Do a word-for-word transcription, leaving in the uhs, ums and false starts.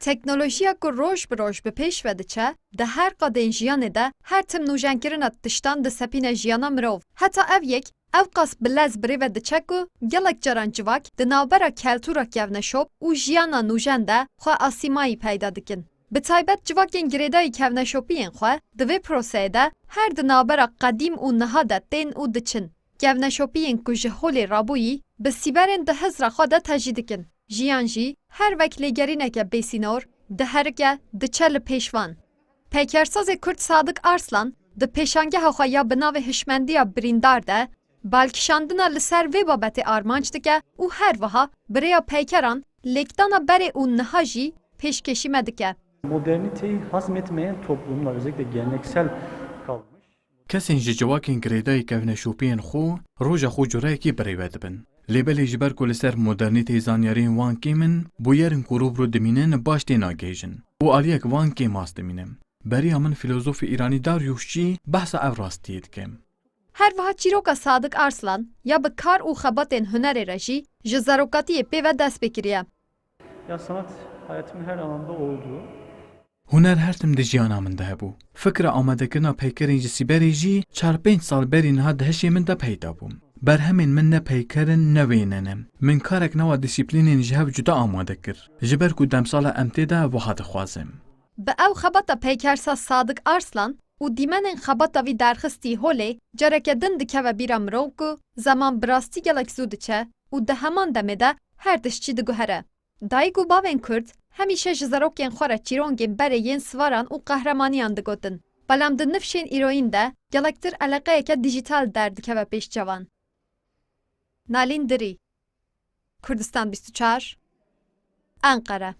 Teknolojiya ku roj bi roj bi pêş ve diçe, di her qadên jiyanê de her tim nûjenkirina tiştan disepîne jiyana mirov. Heta ev yek ewqas bi lez bi rê ve diçe ku gelek caran civak di navbera keltûra kevneşop û jiyana nûjen de xwe asîmayî peyda dikin. Bi taybet civakên girêdayî kevneşopiyên xwe di vê proseyê de her di navbera qedîm û niha de tên û diçin. Kevneşopiyên ku ji holê rabûyî bi sîberên di hizra xwe de tejî dikin. Jiyan jî her wek lêgerîneke bêsînor diherike, diçe li pêş van. Peykersazê Kurd Sadik Arslan di pêşangeha xwe ya bi navê Hişmendiya Birîndar de balkişandina li ser vê babetê armanc dike û her wiha bi rêya peykeran lêkdana berê û niha jî pêşkêşî me dike. Moderniteyi hazmetmeyen toplumlar, özellikle geleneksel kalmış. Kesên ji civakên girêdayî kevneşopiyên xwe roja xwe cureyekî bi rê ve dibin. Lê belê ji ber ku li ser modernîteyê zanyariyên wan kêm in, bûyerên ku rû bi rû dimînin baş tê nagihêjin û aliyek van kêmas dimîne. Beriya min fîlozofê îranî Daryûş jî behsa ev rastiyê dike. Her wiha çîroka Sadik Arslan ya bi kar û xebatên hunerê re jî ji zarokatiyê pê ve dest pê kiriye. Ya sanat hayatımın her alanda olduğu. Huner her tim di jiyana min de hebû. Fikra amadekirina peykerên ji sîberê jî çar pênc sal berî niha di hişê min de peyda bû. Berhemên min ne peyker in ne wêne ne. Min karek nava dîsîplînên ji hev cuda amade kir. Ji ber ku demsala em tê de wiha dixwazim. Bi ew xebata peykersaz Sadik Arslan û dîmenên xebata vî derxistî holê careke din dikeve bîra mirov ku zeman bi rastî gelek zû diçe û di heman demê de her tişt jî diguhere. Dayik û bavên Kurd hemîşe ji zarokên xwe re çîrongên berê yên sivaran û qehremaniyan digotin. Belam di nifşên îroyîn de gelektir eleqeyeke dîjîtal derdikeve pêş çavan. Nalîn Dirî, Kurdistan bîst û çar, Enqere.